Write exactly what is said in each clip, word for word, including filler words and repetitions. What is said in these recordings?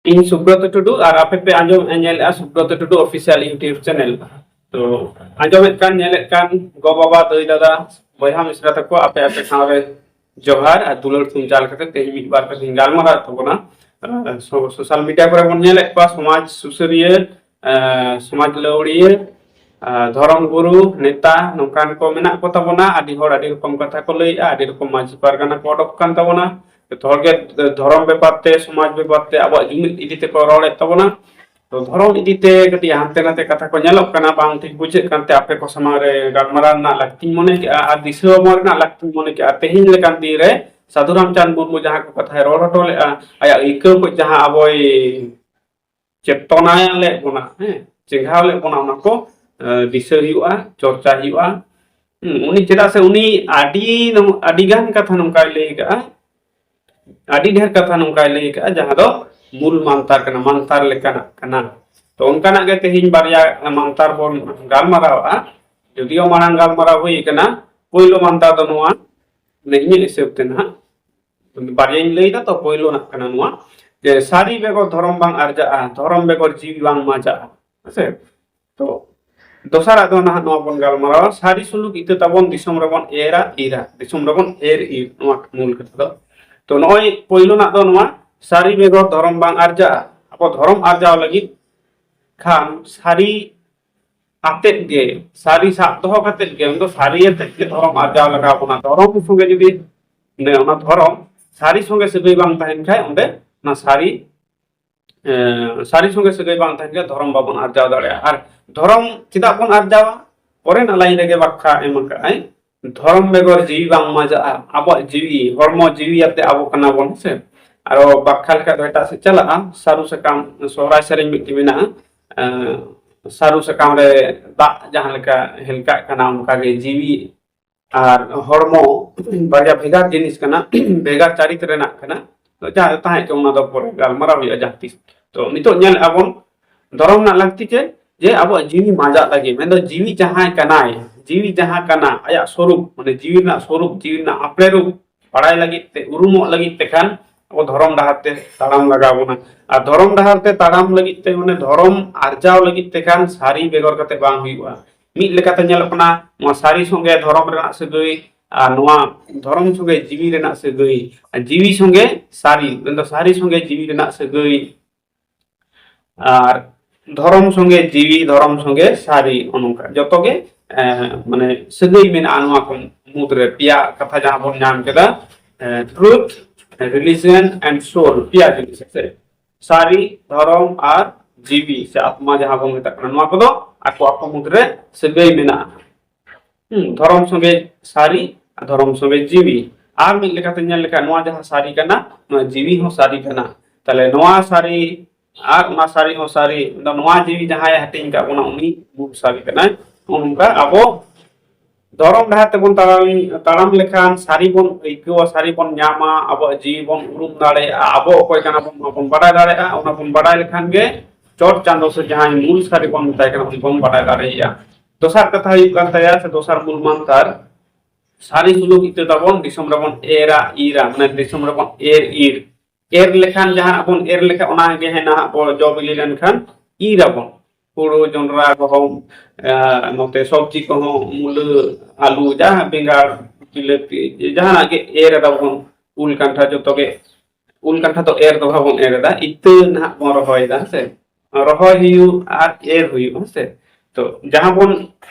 ᱤᱧ ᱥᱩᱵᱨᱚᱛ ᱴᱩᱰᱩ ᱟᱨ ᱟᱯᱮ ᱯᱮ ᱟᱸᱡᱚᱢ ᱧᱮᱞᱮᱫᱼᱟ ᱥᱩᱵᱨᱚᱛ ᱴᱩᱰᱩ ᱚᱯᱷᱤᱥᱤᱭᱟᱞ YouTube ᱪᱮᱱᱮᱞ᱾ ᱛᱚ ᱟᱸᱡᱚᱢᱮᱫ ᱠᱟᱱ, ᱧᱮᱞᱮᱫ ᱠᱟᱱ ᱜᱚ ᱵᱟᱵᱟ, ᱫᱟᱹᱭ ᱫᱟᱫᱟ, ᱵᱚᱭᱦᱟ ᱢᱤᱥᱨᱟ ᱛᱟᱠᱚ, ᱟᱯᱮ ᱟᱯᱮ ᱴᱷᱟᱶ ᱨᱮ ᱡᱚᱦᱟᱨ ᱟᱨ ᱫᱩᱞᱟᱹᱲ ᱛᱷᱩᱢ ᱪᱟᱞ ᱠᱟᱛᱮ ᱛᱮᱦᱮᱧ ᱢᱤᱫ ᱵᱟᱨ ᱠᱟᱛᱷᱟᱧ ᱜᱟᱞᱢᱟᱨᱟᱣ ᱛᱟᱵᱚᱱᱟ᱾ ᱥᱳᱥᱟᱞ ᱢᱤᱰᱤᱭᱟ ᱠᱚᱨᱮ ᱵᱚᱱ ᱧᱮᱞᱮᱫ ᱠᱚᱣᱟ ᱥᱚᱢᱟᱡᱽ ᱥᱩᱥᱟᱹᱨᱤᱭᱟᱹ, ᱥᱚᱢᱟᱡᱽ ᱞᱟᱹᱣᱲᱤᱭᱟᱹ, ᱫᱷᱚᱨᱚᱢ ᱜᱩᱨᱩ, ᱱᱮᱛᱟ, ᱱᱚᱝᱠᱟᱱ ᱠᱚ ᱢᱮᱱᱟᱜ ᱠᱚ ᱛᱟᱵᱚᱱᱟ᱾ ᱟᱹᱰᱤ ᱦᱚᱲ ᱟᱹᱰᱤ ᱨᱚᱠᱚᱢ ᱠᱟᱛᱷᱟ ᱠᱚ ᱞᱟᱹᱭᱮᱫᱼᱟ, ᱟᱹᱰᱤ ᱨᱚᱠᱚᱢ ᱢᱟᱹᱡᱷᱤ ᱯᱟᱨᱜᱟᱱᱟ ᱠᱚ ᱚᱰᱚᱠ ᱠᱟᱱ ᱛᱟᱵᱚᱱᱟ᱾ ᱡᱚᱛᱚ ᱦᱚᱲ ᱜᱮ ᱫᱷᱚᱨᱚᱢ ᱵᱮᱯᱟᱨ ᱛᱮ, ᱥᱚᱢᱟᱡᱽ ᱵᱮᱯᱟᱨ ᱛᱮ, ᱟᱵᱚᱣᱟᱜ ᱡᱩᱢᱤᱫ ᱤᱫᱤ ᱛᱮᱠᱚ ᱨᱚᱲᱮᱫ ᱛᱟᱵᱚᱱᱟ᱾ ᱛᱚ ᱫᱷᱚᱨᱚᱢ ᱤᱫᱤ ᱛᱮ ᱠᱟᱹᱴᱤᱡ ᱦᱟᱱᱛᱮ ᱱᱟᱛᱮ ᱠᱟᱛᱷᱟ ᱠᱚ ᱧᱮᱞᱚᱜ ᱠᱟᱱᱟ, ᱵᱟᱝ ᱴᱷᱤᱠ ᱵᱩᱡᱷᱟᱹᱜ ᱠᱟᱱᱛᱮ ᱟᱯᱮ ᱠᱚ ᱥᱟᱢᱟᱝ ᱨᱮ ᱜᱟᱞᱢᱟᱨᱟᱣ ᱨᱮᱱᱟᱜ ᱞᱟᱹᱠᱛᱤᱧ ᱢᱚᱱᱮ ᱠᱮᱜᱼᱟ ᱟᱨ ᱫᱤᱥᱟᱹ ᱟᱵᱚᱱ ᱨᱮᱱᱟᱜ ᱞᱟᱹᱠᱛᱤᱧ ᱢᱚᱱᱮ ᱠᱮᱜᱼᱟ᱾ ᱛᱮᱦᱮᱧ ᱞᱮᱠᱟᱱ ᱫᱤᱱ ᱨᱮ ᱥᱟᱹᱫᱷᱩ ᱨᱟᱢᱪᱟᱸᱫᱽ ᱢᱩᱨᱢᱩ ᱡᱟᱦᱟᱸ ᱠᱚ ᱠᱟᱛᱷᱟᱭ ᱨᱚᱲ ᱦᱚᱴᱚ ᱞᱮᱫᱼᱟ, ᱟᱭᱟᱜ ᱟᱹᱭᱠᱟᱹᱣ ᱠᱚ ᱡᱟᱦᱟᱸ ᱟᱵᱚᱭ ᱪᱮᱛᱚᱱᱟ ᱞᱮᱫ ᱵᱚᱱᱟ, ᱦᱮᱸ, ᱪᱮᱸᱜᱷᱟᱣ ᱞᱮᱫ ᱵᱚᱱᱟ, ᱚᱱᱟ ᱠᱚ ᱫᱤᱥᱟᱹ ᱦᱩᱭᱩᱜᱼᱟ, ᱪᱚᱨᱪᱟ ᱦᱩᱭᱩᱜᱼᱟ᱾ ᱩᱱᱤ ᱪᱮᱫᱟᱜ ᱥᱮ ᱩᱱᱤ ᱟᱹᱰᱤ ᱟᱹᱰᱤ ᱜᱟᱱ ᱠᱟᱛᱷᱟ ᱱᱚᱝᱠᱟᱭ ᱞᱟᱹᱭ ᱠᱟᱜᱼᱟ, ᱟᱹᱰᱤ ᱰᱷᱮᱨ ᱠᱟᱛᱷᱟ ᱱᱚᱝᱠᱟᱭ ᱞᱟᱹᱭ ᱠᱟᱜᱼᱟ, ᱡᱟᱦᱟᱸ ᱫᱚ ᱢᱩᱞ ᱢᱟᱱᱛᱟᱨ ᱠᱟᱱᱟ, ᱢᱟᱱᱛᱟᱨ ᱞᱮᱠᱟᱱᱟᱜ ᱠᱟᱱᱟ᱾ ᱛᱚ ᱚᱱᱠᱟᱱᱟᱜ ᱜᱮ ᱛᱮᱦᱮᱧ ᱵᱟᱨᱭᱟ ᱢᱟᱱᱛᱟᱨ ᱵᱚᱱ ᱜᱟᱞᱢᱟᱨᱟᱣᱟ᱾ ᱡᱩᱫᱤᱭᱳ ᱢᱟᱲᱟᱝ ᱜᱟᱞᱢᱟᱨᱟᱣ ᱦᱩᱭ ᱠᱟᱱᱟ, ᱯᱳᱭᱞᱳ ᱢᱟᱱᱛᱟᱨ ᱫᱚ ᱱᱚᱣᱟ, ᱤᱧᱟᱹᱜ ᱦᱤᱥᱟᱹᱵ ᱛᱮ ᱱᱟᱦᱟᱜ ᱵᱟᱨᱭᱟᱧ ᱞᱟᱹᱭ ᱫᱟ᱾ ᱛᱚ ᱯᱳᱭᱞᱳ ᱱᱟᱜ ᱠᱟᱱᱟ ᱱᱚᱣᱟ ᱡᱮ ᱥᱟᱹᱨᱤ ᱵᱮᱜᱚᱨ ᱫᱷᱚᱨᱚᱢ ᱵᱟᱝ ᱟᱨᱡᱟᱜᱼᱟ, ᱫᱷᱚᱨᱚᱢ ᱵᱮᱜᱚᱨ ᱡᱤᱣᱤ ᱵᱟᱝ ᱢᱟᱡᱟᱜᱼᱟ᱾ ᱦᱮᱸᱥᱮ? ᱛᱚ ᱫᱚᱥᱟᱨᱟᱜ ᱫᱚ ᱱᱟᱦᱟᱜ ᱱᱚᱣᱟ ᱵᱚᱱ ᱜᱟᱞᱢᱟᱨᱟᱣᱟ, ᱥᱟᱹᱨᱤ ᱥᱩᱞᱩᱠ ᱤᱛᱟᱹ ᱛᱟᱵᱚᱱ ᱫᱤᱥᱚᱢ ᱨᱮᱵᱚᱱ ᱮᱨᱟ ᱤᱨᱟ, ᱫᱤᱥᱚᱢ ᱨᱮᱵᱚᱱ ᱮᱨ ᱤᱨ, ᱱᱚᱣᱟ ᱢᱩᱞ ᱠᱟᱛᱷᱟ ᱫᱚ᱾ ᱛᱚ ᱱᱚᱜᱼᱚᱭ ᱯᱳᱭᱞᱳ ᱱᱟᱜ ᱫᱚ ᱱᱚᱣᱟ, ᱥᱟᱹᱨᱤ ᱵᱮᱜᱚᱨ ᱫᱷᱚᱨᱚᱢ ᱵᱟᱝ ᱟᱨᱡᱟᱜᱼᱟ᱾ ᱟᱵᱚ ᱫᱷᱚᱨᱚᱢ ᱟᱨᱡᱟᱣ ᱞᱟᱹᱜᱤᱫ ᱠᱷᱟᱱ ᱥᱟᱹᱨᱤ ᱟᱛᱮᱫ ᱜᱮ, ᱥᱟᱹᱨᱤ ᱥᱟᱵ ᱫᱚᱦᱚ ᱠᱟᱛᱮᱫ ᱜᱮ, ᱩᱱ ᱫᱚ ᱥᱟᱹᱨᱤ ᱟᱛᱮᱫ ᱜᱮ ᱫᱷᱚᱨᱚᱢ ᱟᱨᱡᱟᱣ ᱞᱟᱜᱟᱣ ᱵᱚᱱᱟ᱾ ᱫᱷᱚᱨᱚᱢ ᱥᱚᱸᱜᱮ ᱡᱩᱫᱤ ᱚᱱᱟ ᱫᱷᱚᱨᱚᱢ ᱥᱟᱹᱨᱤ ᱥᱚᱸᱜᱮ ᱥᱟᱹᱜᱟᱹᱭ ᱵᱟᱝ ᱛᱟᱦᱮᱱ ᱠᱷᱟᱡ, ᱚᱸᱰᱮ ᱚᱱᱟ ᱥᱟᱹᱨᱤ ᱥᱟᱹᱨᱤ ᱥᱚᱸᱜᱮ ᱥᱟᱹᱜᱟᱹᱭ ᱵᱟᱝ ᱛᱟᱦᱮᱱ ᱠᱷᱟᱱ ᱫᱷᱚᱨᱚᱢ ᱵᱟᱵᱚᱱ ᱟᱨᱡᱟᱣ ᱫᱟᱲᱮᱭᱟᱜᱼᱟ᱾ ᱟᱨ ᱫᱷᱚᱨᱚᱢ ᱪᱮᱫᱟᱜ ᱵᱚᱱ ᱟᱨᱡᱟᱣᱟ? ᱯᱚᱨᱮᱱᱟᱜ ᱞᱟᱭᱤᱱ ᱨᱮᱜᱮ ᱵᱟᱠᱷᱨᱟ ᱮᱢ ᱟᱠᱟᱫ ᱟᱭ, ᱫᱷᱚᱨᱚᱢ ᱵᱮᱜᱚᱨ ᱡᱤᱣᱤ ᱵᱟᱝ ᱢᱟᱡᱟᱜᱼᱟ᱾ ᱟᱵᱚᱣᱟᱜ ᱡᱤᱣᱤ, ᱦᱚᱲᱢᱚ ᱡᱤᱣᱤ ᱟᱛᱮ ᱟᱵᱚ ᱠᱟᱱᱟ ᱵᱚᱱ, ᱦᱮᱸᱥᱮ? ᱟᱨᱚ ᱵᱟᱠᱷᱨᱟ ᱞᱮᱠᱷᱟᱡ ᱫᱚ ᱮᱴᱟᱜ ᱥᱮᱫ ᱪᱟᱞᱟᱜᱼᱟ᱾ ᱥᱟᱹᱨᱩ ᱥᱟᱠᱟᱢ, ᱥᱚᱦᱨᱟᱭ ᱥᱮᱨᱮᱧ ᱢᱤᱫᱴᱮᱱ ᱢᱮᱱᱟᱜᱼᱟ, ᱥᱟᱹᱨᱩ ᱥᱟᱠᱟᱢ ᱨᱮ ᱫᱟᱜ ᱡᱟᱦᱟᱸ ᱞᱮᱠᱟ ᱦᱮᱞᱠᱟᱜ ᱠᱟᱱᱟ, ᱚᱱᱠᱟᱜᱮ ᱡᱤᱣᱤ ᱟᱨ ᱦᱚᱲᱢᱚ ᱵᱟᱨᱭᱟ ᱵᱷᱮᱜᱟᱨ ᱡᱤᱱᱤᱥ ᱠᱟᱱᱟ, ᱵᱷᱮᱜᱟᱨ ᱪᱟᱨᱤᱛ ᱨᱮᱱᱟᱜ ᱠᱟᱱᱟ᱾ ᱛᱚ ᱡᱟᱦᱟᱸ ᱛᱟᱦᱮᱸ ᱦᱚᱪᱚ, ᱚᱱᱟ ᱫᱚ ᱯᱚᱨᱮ ᱜᱟᱞᱢᱟᱨᱟᱣ ᱦᱩᱭᱩᱜᱼᱟ ᱡᱟᱦᱟᱸ ᱛᱤᱥ᱾ ᱛᱚ ᱱᱤᱛᱚᱜ ᱧᱮᱞ ᱟᱵᱚᱱ ᱫᱷᱚᱨᱚᱢ ᱨᱮᱱᱟᱜ ᱞᱟᱹᱠᱛᱤ ᱪᱮᱫ? ᱡᱮ ᱟᱵᱚᱣᱟᱜ ᱡᱤᱣᱤ ᱢᱟᱡᱟᱜ ᱞᱟᱹᱜᱤᱫ, ᱢᱮᱱᱫᱚ ᱡᱤᱣᱤ ᱡᱟᱦᱟᱸᱭ ᱠᱟᱱᱟᱭ, ᱡᱤᱣᱤ ᱡᱟᱦᱟᱸ ᱠᱟᱱᱟ, ᱟᱭᱟᱜ ᱥᱚᱨᱩᱯ, ᱢᱟᱱᱮ ᱡᱤᱣᱤ ᱨᱮᱱᱟᱜ ᱥᱚᱨᱩᱯ, ᱡᱤᱣᱤ ᱨᱮᱱᱟᱜ ᱟᱯᱲᱮ ᱨᱩᱯ ᱵᱟᱲᱟᱭ ᱞᱟᱹᱜᱤᱫ ᱛᱮ, ᱩᱨᱩᱢᱚᱜ ᱞᱟᱹᱜᱤᱫ ᱛᱮ ᱠᱷᱟᱱ ᱟᱵᱚ ᱫᱷᱚᱨᱚᱢ ᱰᱟᱦᱟᱨ ᱛᱮ ᱛᱟᱲᱟᱢ ᱞᱟᱜᱟᱣ ᱵᱚᱱᱟ᱾ ᱟᱨ ᱫᱷᱚᱨᱚᱢ ᱰᱟᱦᱟᱨ ᱛᱮ ᱛᱟᱲᱟᱢ ᱞᱟᱹᱜᱤᱫ ᱛᱮ, ᱢᱟᱱᱮ ᱫᱷᱚᱨᱚᱢ ᱟᱨᱡᱟᱣ ᱞᱟᱹᱜᱤᱫ ᱛᱮ ᱠᱷᱟᱱ ᱥᱟᱹᱨᱤ ᱵᱮᱜᱚᱨ ᱠᱟᱛᱮ ᱵᱟᱝ ᱦᱩᱭᱩᱜᱼᱟ᱾ ᱢᱤᱫ ᱞᱮᱠᱟᱛᱮ ᱧᱮᱞᱚᱜ ᱠᱟᱱᱟ, ᱱᱚᱣᱟ ᱥᱟᱹᱨᱤ ᱥᱚᱸᱜᱮ ᱫᱷᱚᱨᱚᱢ ᱨᱮᱱᱟᱜ ᱥᱟᱹᱜᱟᱹᱭ, ᱟᱨ ᱱᱚᱣᱟ ᱫᱷᱚᱨᱚᱢ ᱥᱚᱸᱜᱮ ᱡᱤᱣᱤ ᱨᱮᱱᱟᱜ ᱥᱟᱹᱜᱟᱹᱭ, ᱟᱨ ᱡᱤᱣᱤ ᱥᱚᱸᱜᱮ ᱥᱟᱹᱨᱤ, ᱢᱮᱱᱫᱚ ᱥᱟᱹᱨᱤ ᱥᱚᱸᱜᱮ ᱡᱤᱣᱤ ᱨᱮᱱᱟᱜ ᱥᱟᱹᱜᱟᱹᱭ, ᱟᱨ ᱫᱷᱚᱨᱚᱢ ᱥᱚᱸᱜᱮ ᱡᱤᱣᱤ, ᱫᱷᱚᱨᱚᱢ ᱥᱚᱸᱜᱮ ᱥᱟᱹᱨᱤ, ᱱᱚᱜᱼᱚ ᱱᱚᱝᱠᱟ ᱡᱚᱛᱚ ᱜᱮ, ᱮ, ᱢᱟᱱᱮ ᱥᱟᱹᱜᱟᱹᱭ ᱢᱮᱱᱟᱜᱼᱟ ᱱᱚᱣᱟ ᱠᱚ ᱢᱩᱫᱽᱨᱮ᱾ ᱯᱮᱭᱟ ᱠᱟᱛᱷᱟ ᱡᱟᱦᱟᱸ ᱵᱚᱱ ᱧᱟᱢ ᱠᱮᱫᱟ, ᱮ, truth, religion and soul, ᱯᱮᱭᱟ ᱡᱤᱱᱤᱥ ᱥᱮ ᱥᱟᱹᱨᱤ, ᱫᱷᱚᱨᱚᱢ ᱟᱨ ᱡᱤᱣᱤ ᱥᱮ ᱟᱛᱢᱟ ᱡᱟᱦᱟᱸ ᱵᱚᱱ ᱢᱮᱛᱟᱜ ᱠᱟᱱᱟ, ᱱᱚᱣᱟ ᱠᱚᱫᱚ ᱟᱠᱚ ᱟᱠᱚ ᱢᱩᱫᱽᱨᱮ ᱥᱟᱹᱜᱟᱹᱭ ᱢᱮᱱᱟᱜᱼᱟ᱾ ᱦᱩᱸ, ᱫᱷᱚᱨᱚᱢ ᱥᱚᱸᱜᱮ ᱥᱟᱹᱨᱤ, ᱫᱷᱚᱨᱚᱢ ᱥᱚᱸᱜᱮ ᱡᱤᱣᱤ᱾ ᱟᱨ ᱢᱤᱫ ᱞᱮᱠᱟᱛᱮ ᱧᱮᱞ ᱞᱮᱠᱷᱟᱱ, ᱱᱚᱣᱟ ᱡᱟᱦᱟᱸ ᱥᱟᱹᱨᱤ ᱠᱟᱱᱟ, ᱱᱚᱣᱟ ᱡᱤᱣᱤ ᱦᱚᱸ ᱥᱟᱹᱨᱤ ᱠᱟᱱᱟ᱾ ᱛᱟᱦᱞᱮ ᱱᱚᱣᱟ ᱥᱟᱹᱨᱤ ᱟᱨ ᱚᱱᱟ ᱥᱟᱹᱨᱤ ᱦᱚᱸ ᱥᱟᱹᱨᱤ, ᱟᱫᱚ ᱱᱚᱣᱟ ᱡᱤᱣᱤ ᱡᱟᱦᱟᱸᱭ ᱦᱟᱹᱴᱤᱧ ᱠᱟᱜ ᱵᱚᱱᱟ, ᱩᱱᱤ ᱢᱩᱞ ᱥᱟᱹᱨᱤ ᱠᱟᱱᱟᱭ᱾ ᱱᱚᱜᱼᱚ ᱱᱚᱝᱠᱟ ᱟᱵᱚ ᱫᱷᱚᱨᱚᱢ ᱰᱟᱦᱟᱨ ᱛᱮᱵᱚᱱ ᱛᱟᱲᱟᱢ, ᱛᱟᱲᱟᱢ ᱞᱮᱠᱷᱟᱱ ᱥᱟᱹᱨᱤ ᱵᱚᱱ ᱟᱹᱭᱠᱟᱹᱣᱟ, ᱥᱟᱹᱨᱤ ᱵᱚᱱ ᱧᱟᱢᱟ, ᱟᱵᱚᱣᱟᱜ ᱡᱤᱣᱤ ᱵᱚᱱ ᱩᱨᱩᱢ ᱫᱟᱲᱮᱭᱟᱜᱼᱟ, ᱟᱵᱚ ᱚᱠᱚᱭ ᱠᱟᱱᱟ ᱵᱚᱱ, ᱚᱱᱟ ᱵᱚᱱ ᱵᱟᱰᱟᱭ ᱫᱟᱲᱮᱭᱟᱜᱼᱟ᱾ ᱚᱱᱟ ᱵᱚᱱ ᱵᱟᱰᱟᱭ ᱞᱮᱠᱷᱟᱱ ᱜᱮ ᱪᱚᱴ ᱪᱟᱸᱫᱚ ᱥᱮ ᱡᱟᱦᱟᱸᱭ ᱢᱩᱞ ᱥᱟᱹᱨᱤ ᱵᱚᱱ ᱢᱮᱛᱟᱭ ᱠᱟᱱᱟ, ᱩᱱᱤ ᱵᱚᱱ ᱵᱟᱰᱟᱭ ᱫᱟᱲᱮᱭᱟᱭᱟ᱾ ᱫᱚᱥᱟᱨ ᱠᱟᱛᱷᱟ ᱦᱩᱭᱩᱜ ᱠᱟᱱ ᱛᱟᱭᱟ, ᱥᱮ ᱫᱚᱥᱟᱨ ᱢᱩᱞ ᱢᱟᱱᱛᱟᱨ, ᱥᱟᱹᱨᱤ ᱥᱩᱞᱩᱠ ᱤᱛᱟᱹ ᱛᱟᱵᱚᱱ ᱫᱤᱥᱚᱢ ᱨᱮᱵᱚᱱ ᱮᱨᱟ, ᱤᱨᱟ, ᱢᱟᱱᱮ ᱫᱤᱥᱚᱢ ᱨᱮᱵᱚᱱ ᱮᱨ, ᱤᱨ᱾ ᱮᱨ ᱞᱮᱠᱷᱟᱱ, ᱡᱟᱦᱟᱱᱟᱜ ᱵᱚᱱ ᱮᱨ ᱞᱮᱠᱷᱟᱱ, ᱚᱱᱟ ᱜᱮ ᱦᱮᱸ ᱱᱟᱦᱟᱜ ᱵᱚ ᱡᱚ ᱵᱤᱞᱤ ᱞᱮᱱᱠᱷᱟᱱ ᱤᱨ ᱟᱵᱚᱱ᱾ ᱦᱩᱲᱩ, ᱡᱚᱱᱰᱨᱟ, ᱜᱚᱦᱚᱢ, ᱮ, ᱱᱚᱛᱮ ᱥᱚᱵᱽᱡᱤ ᱠᱚᱦᱚᱸ, ᱢᱩᱞᱟᱹ, ᱟᱹᱞᱩ, ᱡᱟᱦᱟᱸ ᱵᱮᱸᱜᱟᱲ, ᱵᱤᱞᱟᱹᱛᱤ, ᱡᱟᱦᱟᱱᱟᱜ ᱜᱮ ᱮᱨ ᱮᱫᱟ ᱵᱚᱱ, ᱩᱞ, ᱠᱟᱱᱴᱷᱟᱲ, ᱡᱚᱛᱚ ᱜᱮ, ᱩᱞ, ᱠᱟᱱᱴᱷᱟᱲ ᱫᱚ ᱮᱨ ᱫᱚ ᱵᱟᱵᱚᱱ ᱮᱨ ᱮᱫᱟ, ᱤᱛᱟᱹ ᱱᱟᱦᱟᱜ ᱵᱚᱱ ᱨᱚᱦᱚᱭ ᱮᱫᱟ, ᱦᱮᱸ ᱥᱮ? ᱨᱚᱦᱚᱭ ᱦᱩᱭᱩᱜ ᱟᱨ ᱮᱨ ᱦᱩᱭᱩᱜ, ᱦᱮᱸ ᱥᱮ? ᱛᱚ, ᱡᱟᱦᱟᱸ ᱵᱚᱱ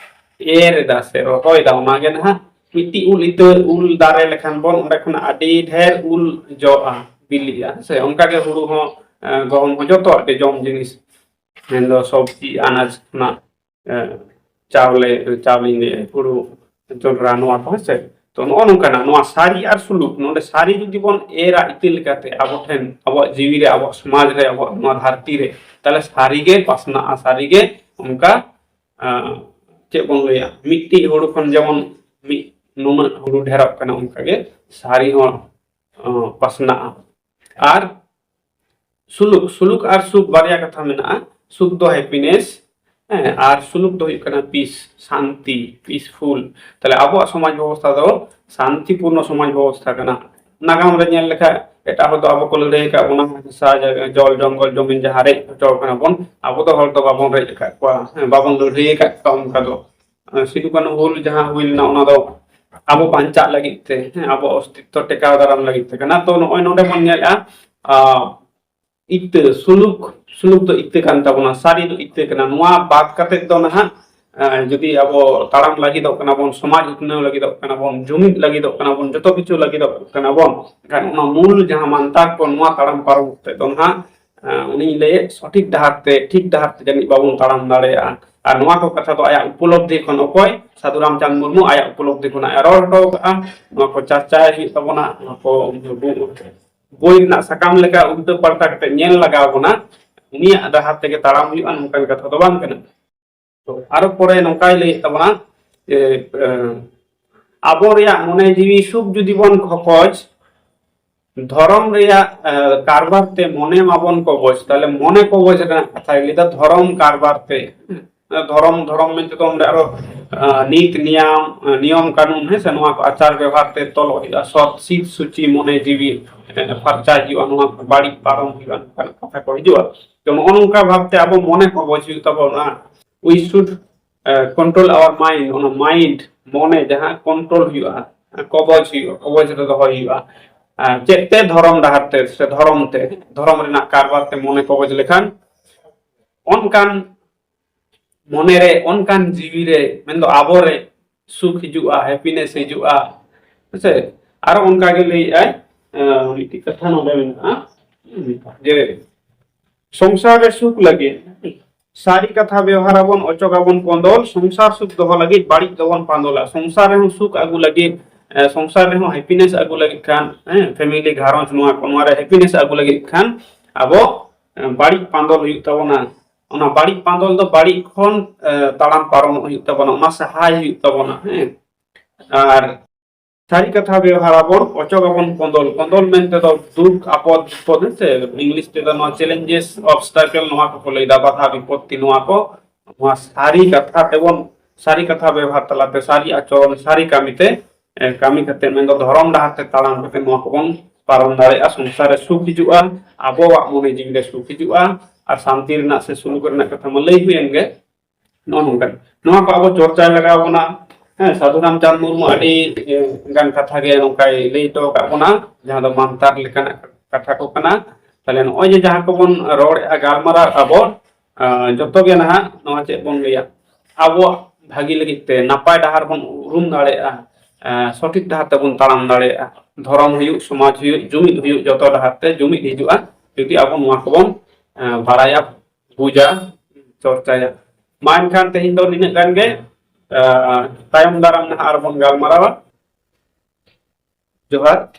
ᱮᱨ ᱮᱫᱟ ᱥᱮ ᱨᱚᱦᱚᱭ ᱮᱫᱟ, ᱚᱱᱟ ᱜᱮ ᱱᱟᱦᱟᱜ ᱢᱤᱫᱴᱤᱡ ᱩᱞ ᱤᱛᱟᱹ, ᱩᱞ ᱫᱟᱨᱮ ᱞᱮᱠᱷᱟᱱ ᱵᱚᱱ, ᱚᱸᱰᱮ ᱠᱷᱚᱱᱟᱜ ᱟᱹᱰᱤ ᱰᱷᱮᱨ ᱩᱞ ᱡᱚᱜᱼᱟ, ᱵᱤᱞᱤᱜᱼᱟ, ᱦᱮᱸ ᱥᱮ? ᱚᱱᱠᱟ ᱜᱮ ᱦᱩᱲᱩ ᱦᱚᱸ, ᱮ, ᱜᱚᱦᱚᱢ ᱦᱚᱸ, ᱡᱚᱛᱚᱣᱟᱜ ᱜᱮ ᱡᱚᱢ ᱡᱤᱱᱤᱥ, ᱢᱮᱱᱫᱚ ᱥᱚᱵᱽᱡᱤ ᱟᱱᱟᱡ ᱠᱷᱚᱱᱟᱜ, ᱮ, ᱪᱟᱣᱞᱮ, ᱪᱟᱣᱞᱮᱧ ᱞᱟᱹᱭᱮᱫᱼᱟ, ᱦᱩᱲᱩ, ᱡᱚᱱᱰᱨᱟ, ᱱᱚᱣᱟ ᱠᱚ, ᱦᱮᱸ ᱥᱮ? ᱛᱚ, ᱱᱚᱜᱼᱚ ᱱᱚᱝᱠᱟᱱᱟᱜ, ᱱᱚᱣᱟ ᱥᱟᱹᱨᱤ ᱟᱨ ᱥᱩᱞᱩᱠ, ᱱᱚᱰᱮ ᱥᱟᱹᱨᱤ ᱡᱩᱫᱤ ᱵᱚᱱ ᱮᱨᱟ ᱤᱛᱟᱹ ᱞᱮᱠᱟᱛᱮ ᱟᱵᱚ ᱴᱷᱮᱱ, ᱟᱵᱚᱣᱟᱜ ᱡᱤᱣᱤ ᱨᱮ, ᱟᱵᱚᱣᱟᱜ ᱥᱚᱢᱟᱡᱽ ᱨᱮ, ᱟᱵᱚᱣᱟᱜ ᱱᱚᱣᱟ ᱫᱷᱟᱹᱨᱛᱤ ᱨᱮ, ᱛᱟᱦᱞᱮ ᱥᱟᱹᱨᱤ ᱜᱮ ᱯᱟᱥᱱᱟᱜᱼᱟ, ᱥᱟᱹᱨᱤ ᱜᱮ ᱚᱱᱠᱟ, ᱮ, ᱪᱮᱫ ᱵᱚᱱ ᱞᱟᱹᱭᱟ, ᱢᱤᱫᱴᱤᱡ ᱦᱩᱲᱩ ᱠᱷᱚᱱ ᱡᱮᱢᱚᱱ ᱢᱤᱫ ᱱᱩᱱᱟᱹᱜ ᱦᱩᱲᱩ ᱰᱷᱮᱨᱚᱜ ᱠᱟᱱᱟ, ᱚᱱᱠᱟ ᱜᱮ ᱥᱟᱹᱨᱤ ᱦᱚᱸ, ᱮ, ᱯᱟᱥᱱᱟᱜᱼᱟ᱾ ᱟᱨ ᱥᱩᱞᱩᱠ, ᱥᱩᱞᱩᱠ ᱟᱨ ᱥᱩᱠ ᱵᱟᱨᱭᱟ ᱠᱟᱛᱷᱟ ᱢᱮᱱᱟᱜᱼᱟ᱾ ᱥᱩᱠ ᱫᱚ happiness, ᱦᱮᱸ, ᱟᱨ ᱥᱩᱞᱩᱠ ᱫᱚ ᱦᱩᱭᱩᱜ ᱠᱟᱱᱟ peace, ᱥᱟᱱᱛᱤ, peaceful᱾ ᱛᱟᱦᱞᱮ ᱟᱵᱚᱣᱟᱜ ᱥᱚᱢᱟᱡᱽ ᱵᱮᱵᱚᱥᱛᱷᱟ ᱫᱚ ᱥᱟᱱᱛᱤᱯᱩᱨᱱᱚ ᱥᱚᱢᱟᱡᱽ ᱵᱮᱵᱚᱥᱛᱷᱟ ᱠᱟᱱᱟ᱾ ᱱᱟᱜᱟᱢ ᱨᱮ ᱧᱮᱞ ᱞᱮᱠᱷᱟᱡ ᱮᱴᱟᱜ ᱦᱚᱲ ᱫᱚ ᱟᱵᱚ ᱠᱚ ᱞᱟᱹᱲᱦᱟᱹᱭ ᱟᱠᱟᱫ ᱵᱚᱱᱟ, ᱦᱟᱥᱟ ᱡᱟᱭᱜᱟ, ᱡᱚᱞ ᱡᱚᱝᱜᱚᱞ ᱡᱚᱢᱤᱱ ᱡᱟᱦᱟᱸ ᱨᱮᱡ ᱦᱚᱪᱚ ᱠᱟᱱᱟ ᱵᱚᱱ, ᱟᱵᱚ ᱫᱚ ᱦᱚᱲ ᱫᱚ ᱵᱟᱵᱚᱱ ᱨᱮᱡ ᱟᱠᱟᱫ ᱠᱚᱣᱟ, ᱦᱮᱸ, ᱵᱟᱵᱚᱱ ᱞᱟᱹᱲᱦᱟᱹᱭ ᱟᱠᱟᱫ ᱠᱚᱣᱟ ᱚᱱᱠᱟ ᱫᱚ᱾ ᱥᱤᱫᱩ ᱠᱟᱹᱱᱦᱩ ᱦᱩᱞ ᱡᱟᱦᱟᱸ ᱦᱩᱭ ᱞᱮᱱᱟ, ᱚᱱᱟ ᱫᱚ ᱟᱵᱚ ᱵᱟᱧᱪᱟᱜ ᱞᱟᱹᱜᱤᱫ ᱛᱮ, ᱦᱮᱸ, ᱟᱵᱚ ᱚᱥᱛᱤᱛᱛᱚ ᱴᱮᱠᱟᱣ ᱫᱟᱨᱟᱢ ᱞᱟᱹᱜᱤᱫ ᱛᱮ ᱠᱟᱱᱟ᱾ ᱛᱚ ᱱᱚᱜᱼᱚᱭ ᱱᱚᱰᱮ ᱵᱚᱱ ᱧᱮᱞᱮᱜᱼᱟ, ᱟᱸ, ᱤᱛᱟᱹ, ᱥᱩᱞᱩᱠ, ᱥᱩᱞᱩᱠ ᱫᱚ ᱤᱛᱟᱹ ᱠᱟᱱ ᱛᱟᱵᱚᱱᱟ, ᱥᱟᱹᱨᱤ ᱫᱚ ᱤᱛᱟᱹ ᱠᱟᱱᱟ᱾ ᱱᱚᱣᱟ ᱵᱟᱫ ᱠᱟᱛᱮ ᱫᱚ ᱱᱟᱦᱟᱜ, ᱟᱸ, ᱡᱩᱫᱤ ᱟᱵᱚ ᱛᱟᱲᱟᱢ ᱞᱟᱹᱜᱤᱫᱚᱜ ᱠᱟᱱᱟ ᱵᱚᱱ, ᱥᱚᱢᱟᱡᱽ ᱩᱛᱱᱟᱹᱣ ᱞᱟᱹᱜᱤᱫᱚᱜ ᱠᱟᱱᱟ ᱵᱚᱱ, ᱡᱩᱢᱤᱫ ᱞᱟᱹᱜᱤᱫᱚᱜ ᱠᱟᱱᱟ ᱵᱚᱱ, ᱡᱚᱛᱚ ᱠᱤᱪᱷᱩ ᱞᱟᱹᱜᱤᱫᱚᱜ ᱠᱟᱱᱟ ᱵᱚᱱ, ᱮᱱᱠᱷᱟᱱ ᱚᱱᱟ ᱢᱩᱞ ᱡᱟᱦᱟᱸ ᱢᱟᱱᱛᱟᱨ ᱠᱚ, ᱱᱚᱣᱟ ᱛᱟᱲᱟᱢ ᱯᱟᱨᱚᱢ ᱠᱟᱛᱮ ᱫᱚ ᱱᱟᱦᱟᱜ, ᱟᱸ, ᱩᱱᱤᱧ ᱞᱟᱹᱭᱮᱫ ᱥᱚᱴᱷᱤᱠ ᱰᱟᱦᱟᱨ ᱛᱮ, ᱴᱷᱤᱠ ᱰᱟᱦᱟᱨ ᱛᱮ ᱡᱟᱹᱱᱤᱡ ᱵᱟᱵᱚᱱ ᱛᱟᱲᱟᱢ ᱫᱟᱲᱮᱭᱟᱜᱼᱟ᱾ ᱟᱨ ᱱᱚᱣᱟ ᱠᱚ ᱠᱟᱛᱷᱟ ᱫᱚ ᱟᱭᱟᱜ ᱩᱯᱚᱞᱚᱵᱽᱫᱷᱤ ᱠᱷᱚᱱ ᱚᱠᱚᱭ? ᱥᱟᱹᱫᱷᱩ ᱨᱟᱢᱪᱟᱸᱫᱽ ᱢᱩᱨᱢᱩ ᱟᱭᱟᱜ ᱩᱯᱚᱞᱚᱵᱽᱫᱷᱤ ᱠᱷᱚᱱᱟᱜ ᱮ ᱨᱚᱲ ᱦᱚᱴᱚ ᱠᱟᱜᱼᱟ᱾ ᱱᱚᱣᱟ ᱠᱚ ᱪᱟᱨᱪᱟᱭ ᱦᱩᱭᱩᱜ ᱛᱟᱵᱚᱱᱟ, ᱱᱚᱣᱟ ᱠᱚ ᱵᱳᱭ ᱨᱮᱱᱟᱜ ᱥᱟᱠᱟᱢ ᱞᱮᱠᱟ ᱩᱞᱴᱟᱹ ᱯᱟᱞᱴᱟ ᱠᱟᱛᱮ ᱧᱮᱞ ᱞᱟᱜᱟᱣ ᱵᱚᱱᱟ, ᱩᱱᱤᱭᱟᱜ ᱰᱟᱦᱟᱨ ᱛᱮᱜᱮ ᱛᱟᱲᱟᱢ ᱦᱩᱭᱩᱜᱼᱟ, ᱱᱚᱝᱠᱟᱱ ᱠᱟᱛᱷᱟ ᱫᱚ ᱵᱟᱝ ᱠᱟᱱᱟ᱾ ᱛᱚ, ᱟᱨᱚ ᱯᱚᱨᱮ ᱱᱚᱝᱠᱟᱭ ᱞᱟᱹᱭᱮᱫ ᱛᱟᱵᱚᱱᱟ ᱡᱮ, ᱮ, ᱟᱵᱚ ᱨᱮᱭᱟᱜ ᱢᱚᱱᱮ ᱡᱤᱣᱤ ᱥᱩᱠ ᱡᱩᱫᱤ ᱵᱚᱱ ᱠᱷᱚᱠᱚᱡ, ᱫᱷᱚᱨᱚᱢ ᱨᱮᱭᱟᱜ, ᱮ, ᱠᱟᱨᱵᱟᱨ ᱛᱮ ᱢᱚᱱᱮ ᱢᱟᱵᱚᱱ ᱠᱚᱵᱚᱡ, ᱛᱟᱦᱞᱮ ᱢᱚᱱᱮ ᱠᱚᱵᱚᱡ ᱨᱮᱱᱟᱜ ᱠᱟᱛᱷᱟᱭ ᱞᱟᱹᱭᱫᱟ, ᱫᱷᱚᱨᱚᱢ ᱠᱟᱨᱵᱟᱨ ᱛᱮ᱾ ᱫᱷᱚᱨᱚᱢ, ᱫᱷᱚᱨᱚᱢ ᱢᱮᱱᱛᱮ ᱫᱚ ᱚᱸᱰᱮ ᱟᱨᱚ, ᱟ, ᱱᱤᱛ ᱱᱤᱭᱟᱢ, ᱟ, ᱱᱤᱭᱚᱢ ᱠᱟᱹᱱᱩᱱ, ᱦᱮᱸ ᱥᱮ, ᱱᱚᱣᱟ ᱠᱚ ᱟᱪᱟᱨ ᱵᱮᱣᱦᱟᱨ ᱛᱮ ᱛᱚᱞᱚᱜ ᱦᱩᱭᱩᱜᱼᱟ, ᱥᱚᱛ ᱥᱤᱫ ᱥᱩᱪᱤ ᱢᱚᱱᱮ ᱡᱤᱣᱤ, ᱮ, ᱯᱷᱟᱨᱪᱟᱭ ᱦᱩᱭᱩᱜᱼᱟ, ᱱᱚᱣᱟ ᱠᱚ ᱵᱟᱹᱲᱤᱡ ᱯᱟᱨᱚᱢ ᱦᱩᱭᱩᱜᱼᱟ, ᱱᱚᱝᱠᱟᱱ ᱠᱟᱛᱷᱟ ᱠᱚ ᱦᱤᱡᱩᱜᱼᱟ᱾ ᱛᱚ ᱱᱚᱜᱼᱚ ᱱᱚᱝᱠᱟ ᱵᱷᱟᱵᱛᱮ ᱟᱵᱚ ᱢᱚᱱᱮ ᱠᱚᱵᱚᱡ ᱦᱩᱭᱩᱜ ᱛᱟᱵᱚᱱᱟ᱾ We should, ᱟ, control our mind, ᱚᱱᱟ mind, ᱢᱚᱱᱮ ᱡᱟᱦᱟᱸ control ᱦᱩᱭᱩᱜᱼᱟ, ᱠᱚᱵᱚᱡ ᱦᱩᱭᱩᱜᱼᱟ, ᱠᱚᱵᱚᱡ ᱨᱮ ᱫᱚᱦᱚᱭ ᱦᱩᱭᱩᱜᱼᱟ᱾ ᱟ, ᱪᱮᱫ ᱛᱮ? ᱫᱷᱚᱨᱚᱢ ᱰᱟᱦᱟᱨ ᱛᱮ ᱥᱮ ᱫᱷᱚᱨᱚᱢ ᱛᱮ, ᱫᱷᱚᱨᱚᱢ ᱨᱮᱱᱟᱜ ᱠᱟᱨᱵᱟᱨ ᱛᱮ ᱢᱚᱱᱮ ᱠᱚᱵᱚᱡ ᱞᱮᱠᱷᱟᱱ ᱚᱱᱠᱟᱱ ᱢᱚᱱᱮᱨᱮ, ᱚᱱᱠᱟᱱ ᱡᱤᱣᱤᱨᱮ, ᱢᱮᱱᱫᱚ ᱟᱵᱚᱨᱮ ᱥᱩᱠ ᱦᱤᱡᱩᱜᱼᱟ, happiness ᱦᱤᱡᱩᱜᱼᱟ᱾ ᱦᱮᱸᱥᱮ? ᱟᱨᱚ ᱚᱱᱠᱟ ᱜᱮ ᱞᱟᱹᱭᱮᱫᱼᱟᱭ, ᱟᱸ, ᱢᱤᱫᱴᱤᱡ ᱠᱟᱛᱷᱟ ᱱᱚᱰᱮ ᱢᱮᱱᱟᱜᱼᱟ, ᱡᱮ ᱥᱚᱝᱥᱟᱨ ᱨᱮ ᱥᱩᱠ ᱞᱟᱹᱜᱤᱫ ᱥᱟᱹᱨᱤ ᱠᱟᱛᱷᱟ ᱵᱮᱣᱦᱟᱨ ᱟᱵᱚᱱ, ᱚᱪᱚᱜ ᱟᱵᱚᱱ ᱠᱚᱸᱫᱚᱞ, ᱥᱚᱝᱥᱟᱨ ᱥᱩᱠ ᱫᱚᱦᱚ ᱞᱟᱹᱜᱤᱫ ᱵᱟᱹᱲᱤᱡ ᱫᱚᱵᱚᱱ ᱯᱟᱸᱫᱚᱞᱟ᱾ ᱥᱚᱝᱥᱟᱨ ᱨᱮᱦᱚᱸ ᱥᱩᱠ ᱟᱹᱜᱩ ᱞᱟᱹᱜᱤᱫ, ᱮ, ᱥᱚᱝᱥᱟᱨ ᱨᱮᱦᱚᱸ happiness ᱟᱹᱜᱩ ᱞᱟᱹᱜᱤᱫ ᱠᱷᱟᱱ, ᱦᱮᱸ, family ᱜᱷᱟᱨᱚᱸᱡᱽ ᱱᱚᱣᱟ ᱠᱚ, ᱱᱚᱣᱟ ᱨᱮ happiness ᱟᱹᱜᱩ ᱞᱟᱹᱜᱤᱫ ᱠᱷᱟᱱ ᱟᱵᱚ, ᱮ, ᱵᱟᱹᱲᱤᱡ ᱯᱟᱸᱫᱚᱞ ᱦᱩᱭᱩᱜ ᱛᱟᱵᱚᱱᱟ᱾ ᱚᱱᱟ ᱵᱟᱹᱲᱤᱡ ᱯᱟᱸᱫᱚᱞ ᱫᱚ ᱵᱟᱹᱲᱤᱡ ᱠᱷᱚᱱ, ᱮ, ᱛᱟᱲᱟᱢ ᱯᱟᱨᱚᱢᱚᱜ ᱦᱩᱭᱩᱜ ᱛᱟᱵᱚᱱᱟ, ᱚᱱᱟ ᱥᱟᱦᱟᱭ ᱦᱩᱭᱩᱜ ᱛᱟᱵᱚᱱᱟ, ᱦᱮᱸ᱾ ᱟᱨ ᱥᱟᱹᱨᱤ ᱠᱟᱛᱷᱟ ᱵᱮᱣᱦᱟᱨ ᱟᱵᱚᱱ, ᱚᱪᱚᱜ ᱟᱵᱚᱱ ᱠᱚᱸᱫᱚᱞ᱾ ᱠᱚᱸᱫᱚᱞ ᱢᱮᱱᱛᱮ ᱫᱚ ᱫᱩᱠ, ᱟᱯᱚᱫ, ᱵᱤᱯᱚᱫ, ᱦᱮᱸ ᱥᱮ? English ᱛᱮᱫᱚ ᱱᱚᱣᱟ challenges, obstacle, ᱱᱚᱣᱟ ᱠᱚᱠᱚ ᱞᱟᱹᱭᱫᱟ, ᱵᱟᱫᱷᱟ ᱵᱤᱯᱚᱛᱛᱤ, ᱱᱚᱣᱟ ᱠᱚ᱾ ᱱᱚᱣᱟ ᱥᱟᱹᱨᱤ ᱠᱟᱛᱷᱟ ᱛᱮᱵᱚᱱ, ᱥᱟᱹᱨᱤ ᱠᱟᱛᱷᱟ ᱵᱮᱣᱦᱟᱨ ᱛᱟᱞᱟᱛᱮ, ᱥᱟᱹᱨᱤ ᱟᱪᱚᱨᱚᱱ, ᱥᱟᱹᱨᱤ ᱠᱟᱹᱢᱤᱛᱮ, ᱮ, ᱠᱟᱹᱢᱤ ᱠᱟᱛᱮ, ᱢᱮᱱᱫᱚ ᱫᱷᱚᱨᱚᱢ ᱰᱟᱦᱟᱨ ᱛᱮ ᱛᱟᱲᱟᱢ ᱠᱟᱛᱮ ᱱᱚᱣᱟ ᱠᱚᱵᱚᱱ ᱯᱟᱨᱚᱢ ᱫᱟᱲᱮᱭᱟᱜᱼᱟ, ᱥᱚᱝᱥᱟᱨ ᱨᱮ ᱥᱩᱠ ᱦᱤᱡᱩᱜᱼᱟ, ᱟᱵᱚᱣᱟᱜ ᱢᱚᱱᱮ ᱡᱤᱣᱤ ᱨᱮ ᱥᱩᱠ ᱦᱤᱡᱩᱜᱼᱟ, ᱟᱨ ᱥᱟᱱᱛᱤ ᱨᱮᱱᱟᱜ ᱥᱮ ᱥᱩᱞᱩᱠ ᱨᱮᱱᱟᱜ ᱠᱟᱛᱷᱟ ᱢᱟ ᱞᱟᱹᱭ ᱦᱩᱭᱮᱱ ᱜᱮ᱾ ᱱᱚᱜᱼᱚ ᱱᱚᱝᱠᱟ ᱱᱚᱣᱟ ᱠᱚ ᱟᱵᱚ ᱪᱚᱨᱪᱟᱭ ᱞᱟᱜᱟᱣ ᱵᱚᱱᱟ᱾ ᱦᱮᱸ, ᱥᱟᱹᱫᱷᱩ ᱨᱟᱢᱪᱟᱸᱫᱽ ᱢᱩᱨᱢᱩ ᱟᱹᱰᱤ ᱮ, ᱜᱟᱱ ᱠᱟᱛᱷᱟ ᱜᱮ ᱱᱚᱝᱠᱟᱭ ᱞᱟᱹᱭ ᱦᱚᱴᱚ ᱟᱠᱟᱫ ᱵᱚᱱᱟ, ᱡᱟᱦᱟᱸ ᱫᱚ ᱢᱟᱱᱛᱟᱨ ᱞᱮᱠᱟᱱᱟᱜ ᱠᱟᱛᱷᱟ ᱠᱚ ᱠᱟᱱᱟ᱾ ᱛᱟᱦᱞᱮ ᱱᱚᱜᱼᱚᱭ ᱡᱮ ᱡᱟᱦᱟᱸ ᱠᱚᱵᱚᱱ ᱨᱚᱲᱮᱫᱼᱟ, ᱜᱟᱞᱢᱟᱨᱟᱣ ᱟᱵᱚ ᱟᱸ, ᱡᱚᱛᱚ ᱜᱮ ᱱᱟᱦᱟᱜ ᱱᱚᱣᱟ ᱪᱮᱫ ᱵᱚᱱ ᱞᱟᱹᱭᱟ, ᱟᱵᱚᱣᱟᱜ ᱵᱷᱟᱹᱜᱤ ᱞᱟᱹᱜᱤᱫ ᱛᱮ ᱱᱟᱯᱟᱭ ᱰᱟᱦᱟᱨ ᱵᱚᱱ ᱩᱨᱩᱢ ᱫᱟᱲᱮᱭᱟᱜᱼᱟ, ᱟᱸ, ᱥᱚᱴᱷᱤᱠ ᱰᱟᱦᱟᱨ ᱛᱮᱵᱚᱱ ᱛᱟᱲᱟᱢ ᱫᱟᱲᱮᱭᱟᱜᱼᱟ᱾ ᱫᱷᱚᱨᱚᱢ ᱦᱩᱭᱩᱜ, ᱥᱚᱢᱟᱡᱽ ᱦᱩᱭᱩᱜ, ᱡᱩᱢᱤᱫ ᱦᱩᱭᱩᱜ, ᱡᱚᱛᱚ ᱰᱟᱦᱟᱨ ᱛᱮ ᱡᱩᱢᱤᱫ ᱦᱤᱡᱩᱜᱼᱟ, ᱡᱩᱫᱤ ᱟᱵᱚ ᱱᱚᱣᱟ ᱠᱚᱵᱚᱱ ᱟᱸ, ᱵᱟᱲᱟᱭᱟ, ᱵᱩᱡᱟ, ᱪᱚᱨᱪᱟᱭᱟ᱾ ᱢᱟ ᱮᱱᱠᱷᱟᱱ ᱛᱮᱦᱮᱧ ᱫᱚ ᱱᱤᱱᱟᱹᱜ ᱜᱟᱱ ᱜᱮ᱾ ᱟᱸ, ᱛᱟᱭᱚᱢ ᱫᱟᱨᱟᱢ ᱱᱟᱦᱟᱜ ᱟᱨᱵᱚᱱ ᱜᱟᱞᱢᱟᱨᱟᱣᱟ᱾ ᱡᱚᱦᱟᱨ᱾